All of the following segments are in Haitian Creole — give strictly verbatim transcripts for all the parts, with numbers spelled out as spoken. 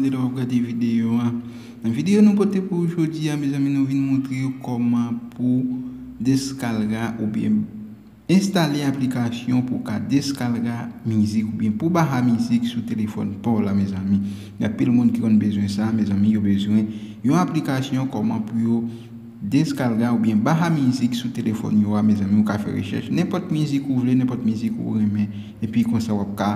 Lè w ap gade videyo a. Nan videyo nou pote pou ou jodi a, mezanmi, nou vin montre w kòman pou deskalga oubyen enstale aplikasyon pou w ka deskalga mizik oubyen pou baha mizik sou telefòn pa w la, mezanmi. Gen anpil moun ki konn bezwen sa, mezanmi, yo bezwen yon aplikasyon kòman pou yo deskalga oubyen baha mizik sou telefòn yo a, mezanmi. Ou ka fè rechèch nenpòt mizik ou vle, nenpòt mizik ou renmen, epi konsa w ap ka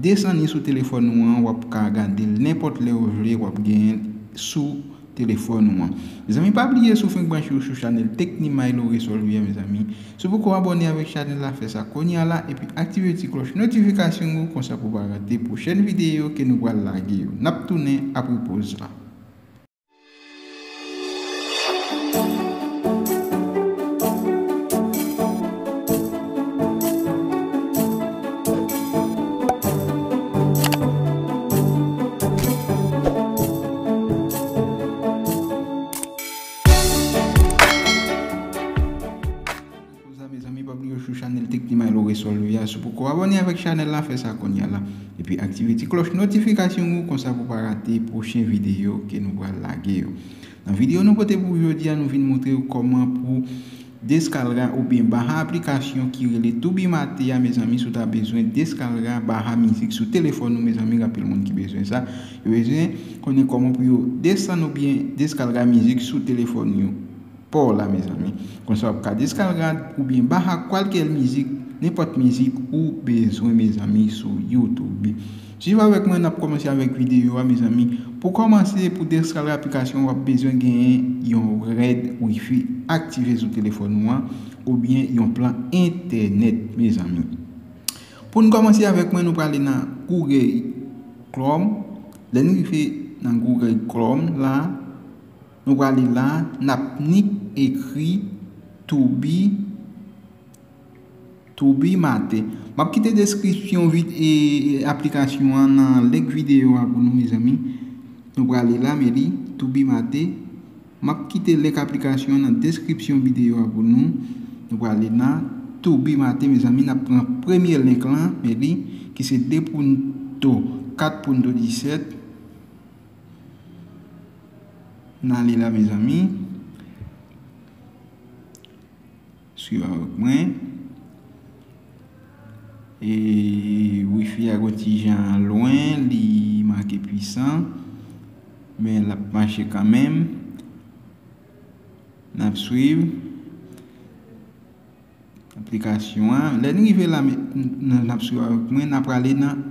desann li sou telefòn ou an, w ap ka gade l nenpòt lè ou vle, w ap genyen l sou telefòn ou an. Mezanmi, pa bliye si w fenk branche w sou chanèl Tecni Milo Resolve a, mezanmi. Si w poko abòne avèk chanèl la, fè sa kounye a la, epi aktive ti klòch notifikasyon ou, konsa pou w pa rate pwochèn videyo ke nou pral lage yo. N ap tounen apre poz la. Konsa, mezanmi, pa bliye sou chanèl Tecni Milo Resolve a. Si w poko abòne avèk chanèl la, fè sa kounye a la. Epi aktive ti klòch notifikasyon ou, konsa pou w pa rate pwochen videyo ke nou pral lage yo. Nan videyo nou pote pou jodi a, nou vin montre w kòman pou deskalga oubyen baha aplikasyon ki rele Tubi Mate a, mezanmi. Si w ta bezwen deskalga, baha mizik sou telefòn ou, mezanmi, gen anpil moun ki bezwen sa. Yo bezwen konnen kòman pou yo desann oubyen deskalga mizik sou telefòn yo pa w la, mezanmi. Konsa w ap ka deskalga oubyen baha kwalkè mizik, nenpòt mizik ou bezwen, mezanmi, sou YouTube. Swiv avèk mwen, n ap kòmanse avèk videyo a, mezanmi. Pou kòmanse, pou deskalga aplikasyon, w ap bezwen genyen yon rèd wifi aktive sou telefòn ou an, oubyen yon plan entènèt, mezanmi. Pou n kòmanse avèk mwen, nou prale nan Google Chrome. Lè n rive nan Google Chrome la, nou prale la, n ap nik ekri Tubi, Tubi Mate. M ap kite deskripsyon vid-, e, e, aplikasyon an nan link videyo a pou nou, mezanmi. Nou prale la, men li, Tubi Mate. M ap kite link aplikasyon an nan deskripsyon videyo a pou nou. Nou prale nan Tubi Mate, mezanmi. N ap pran premye link lan, men li, ki se de punto kat punto disèt. N ale la, mezanmi. Swiv avèk mwen. E wifi a gon ti jan lwen, li make pwisan, men l ap mache kanmenm. N ap swiv aplikasyon an. Lè n rive la, n, n, n ap swiv avèk mwen, n ap prale nan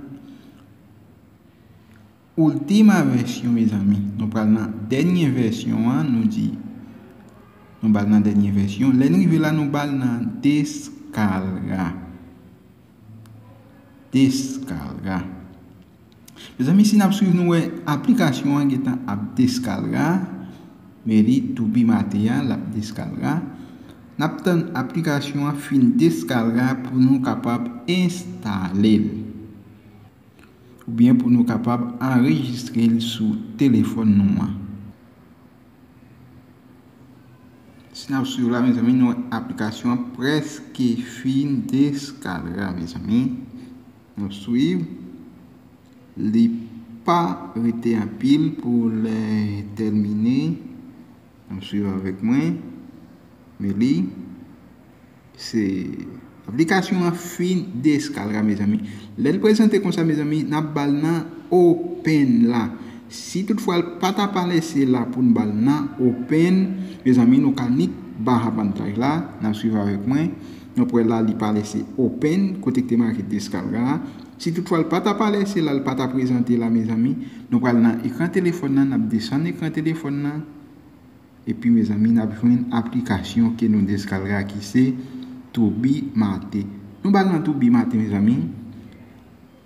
Ultima vèsyon, mezanmi. Nou pral nan dènye vèsyon an, nou di, nou bal nan dènye vèsyon. Lè n rive la, nou bal nan deskalga. Deskalga. Mezanmi, si n ap swiv, nou wè aplikasyon an gentan ap deskalga. Men li, Tubi Mate a, l ap deskalga. N ap tann aplikasyon an fin deskalga pou nou kapab enstale l. Oubyen pou nou kapab anrejistre l sou telefòn nou an. Si n ap swiv la, mezanmi, nou wè aplikasyon an prèske fin deskalga, mezanmi. N ap swiv. Li pa rete anpil pou l tèmine. N ap swiv avèk mwen. Men li, se aplikasyon an fin deskalga, mezanmi. Lè l prezante konsa, mezanmi, n ap bal nan open la. Si toutfwa l pa ta pa lese la pou n bal nan open, mezanmi, nou ka nik baha pantaj la. N ap swiv avèk mwen. Nou prale la, li pa lese open, kote ki te make deskalga a. Si toutfwa l pa ta pa lese la, l pa ta prezante la, mezanmi, nou pral nan ekran telefòn nan, n ap desann ekran telefòn nan. Epi, mezanmi, n ap jwenn aplikasyon ke nou deskalga ki se Tubi Mate. Nou bal nan Tubi Mate, mezanmi.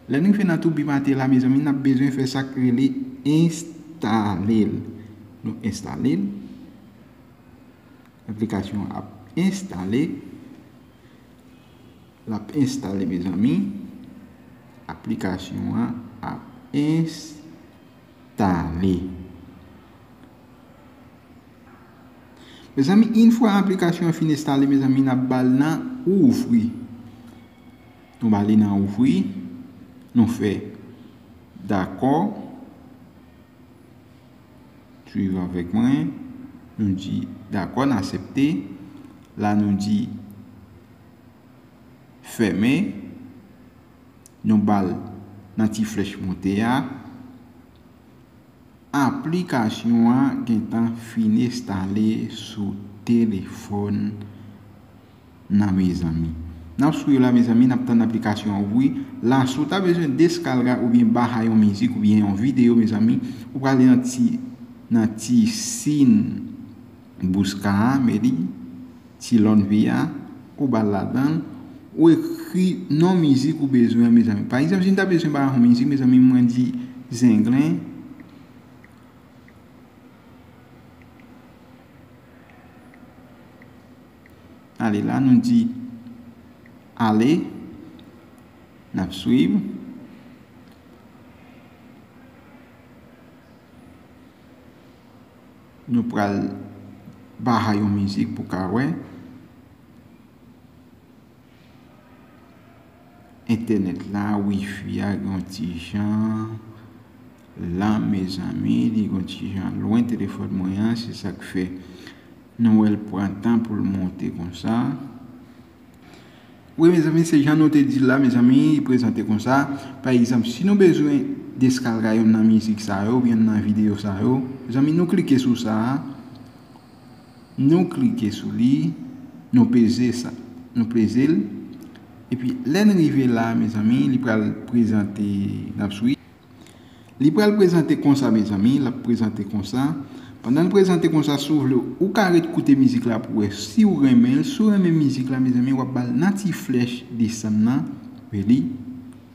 Lè nou rive nan Tubi Mate la, mezanmi, n ap bezwen fè sa k rele enstale l. Nou enstale l. Aplikasyon an ap enstale. L ap enstale, mezanmi. Aplikasyon an ap enstale. Mezanmi, yon fwa aplikasyon an fin enstale, mezanmi, n ap bal nan ouvri. Nou bale nan ouvri. Nou fè dakò. Swiv avèk mwen. Nou di dakò, n aksepte. La nou di fèmen. Nou ba l nan ti flèch monte a. Aplikasyon an gentan fin enstale sou telefòn nan, mezanmi. N ap swiv la, mezanmi, n ap tann aplikasyon an ouvri. La, si w ta bezwen deskalga oubyen baha yon mizik oubyen yon videyo, mezanmi, ou prale nan ti, nan ti siy bouska a, men li, ti lòn vi a, ou ba l ladan l, ou ekri non mizik ou bezwen an, mezanmi. Pa egzanp, si n ta bezwen baha yon mizik, mezanmi, mwen di Zenglen. Ale la, nou di ale, n ap swiv. Nou pral baha yon mizik pou ka wè. Entènèt la, wifi a, gen yon ti jan lan, mezanmi, li gen yon ti jan lwen telefòn mwen an, se sa k fè nou wè l pran tan pou l monte konsa. Wi, mezanmi, se jan nou te di l la, mezanmi, li prezante konsa. Pa egzanp, si nou bezwen deskalga yonn nan mizik sa yo, oubyen nan videyo sa yo, mezanmi, nou klike sou sa a. Nou klike sou li, nou peze sa, nou peze l. Epi, lè n rive la, mezanmi, li pral prezante, n ap swiv. Li pral prezante konsa, mezanmi, l ap prezante konsa. Pandan l prezante konsa, si w vle, ou ka ret koute mizik la pou w wè si w renmen l. Si w renmen mizik la, mezanmi, w ap ba l nan ti flèch desann nan. Wè li,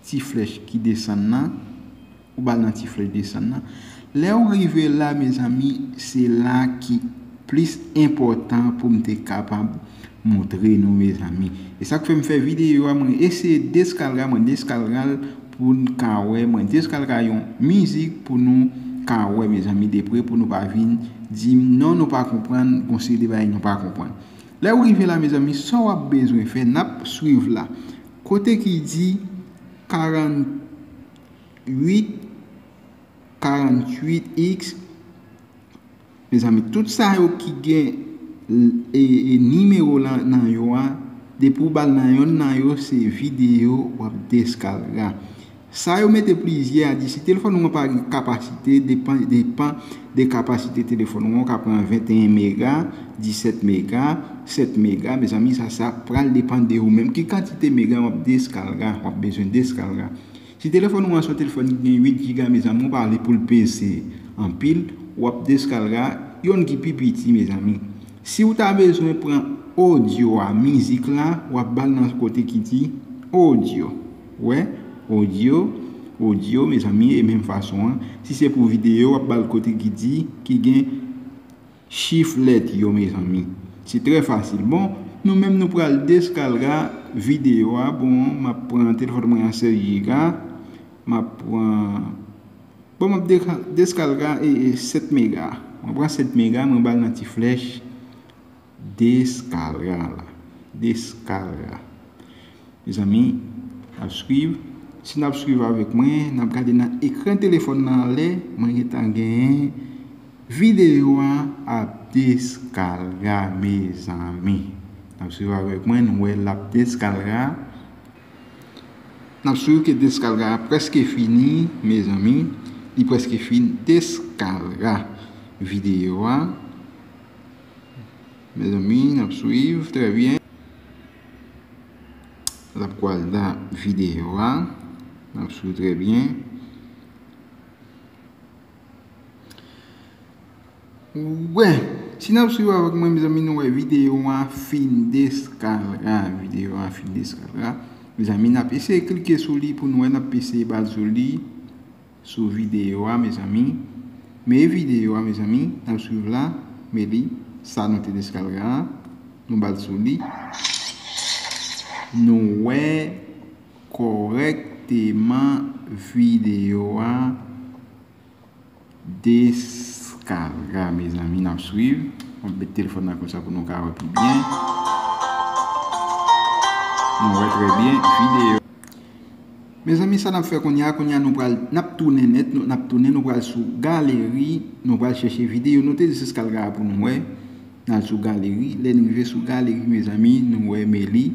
ti flèch ki desann nan. Ou ba l nan ti flèch desann nan. Lè w rive la, mezanmi, se la ki plis enpòtan pou m te kapab montre nou, mezanmi. E sa k fè m fè videyo a, mwen eseye deskalga, mwen deskalga l pou n ka wè, mwen deskalga yon mizik pou nou ka wè, mezanmi, de pre, pou nou pa vin di m non, nou pa konprann, gon seri de bagay nou pa konprann. Lè w rive la, mezanmi, sa w ap bezwen fè, n ap swiv la. Kote ki di karanntuit, karanntuit x, mezanmi, tout sa yo ki gen, e, e, nimewo la nan yo a, depi w ba l nan yonn nan yo, se videyo w ap deskalga. Sa yo mete plizyè a di, si telefòn ou an pa gen kapasite, depan, depan de kapasite telefòn ou an, ou ka pran venteyen mega, disèt mega, sèt mega, mezanmi, sa, sa pral depann de ou menm. Ki kantite mega w ap deskalga, w ap bezwen deskalga. Si telefòn ou an se yon telefòn ki gen uit giga, mezanmi, ou pa vle pou l peze anpil, w ap deskalga yonn ki pi piti, mezanmi. Si w ta bezwen pran odyo a, mizik la, w ap ba l nan kote ki di odyo. Wè, odyo, odyo, mezanmi, e menm fason an. Si se pou videyo, w ap ba l kote ki di, ki gen chif lèt yo, mezanmi. Se trè fasil. Bon, nou menm nou pral deskalga videyo a. Bon, m ap pran telefòn mwen an sèz giga. M ap pran, bon, m ap deka-, deskalga e, e sèt mega. Mwen pran sèt mega, mwen ba l nan ti flèch deskalga la. Deskalga. Mezanmi, n ap swiv. Si n ap swiv avèk mwen, n ap gade nan ekran telefòn nan anlè, mwen gentan genyen videyo a ap deskalga, mezanmi. N ap swiv avèk mwen, nou wè l ap deskalga. N ap swiv ke deskalga a prèske fini, mezanmi. Li prèske fin deskalga videyo a. Mezanmi, n ap swiv trè byen. L ap kwal nan videyo a. N ap swiv trè byen. Wè, si n ap swiv avèk mwen, mezanmi, nou wè videyo a fin deskalga. Videyo a fin deskalga. Mezanmi, n ap eseye klike sou li pou nou wè, n ap eseye ba l sou li. Sou videyo a, mezanmi. Men videyo a, mezanmi, n ap swiv la. Men li, sa nou te deskalga a. Nou ba l sou li. Nou wè kòrèkteman videyo a deskalga, mezanmi, n ap swiv. Mwen met telefòn nan konsa pou nou ka wè pi byen. Nou wè trè byen videyo. Mezanmi, sa n ap fè kounye a, kounye a nou pral, n ap tounen nèt, nou, n ap tounen, nou pral sou galeri, nou pral chèche videyo nou te di Seskalga a pou nou wè. N al sou galeri, lè n rive sou galeri, mezanmi, nou wè Meli,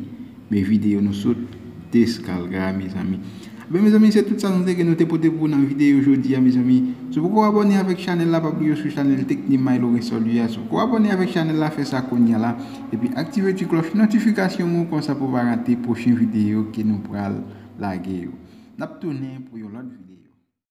men videyo nou sot Seskalga, mezanmi. Ebyen, mezanmi, se tout sa nou te gen nou te pote pou ou nan videyo jodi a, mezanmi. Si w poko abòne avèk chanèl la, pa bliye sou chanèl Teknim Milo Resol yo a. Si w poko abòne avèk chanèl la, fè sa kounye a la. Epi aktive ti klòch notifikasyon ou konsa pou w pa rate pwochen videyo ke nou pral lage yo. N ap tounen pou yon lòt videyo.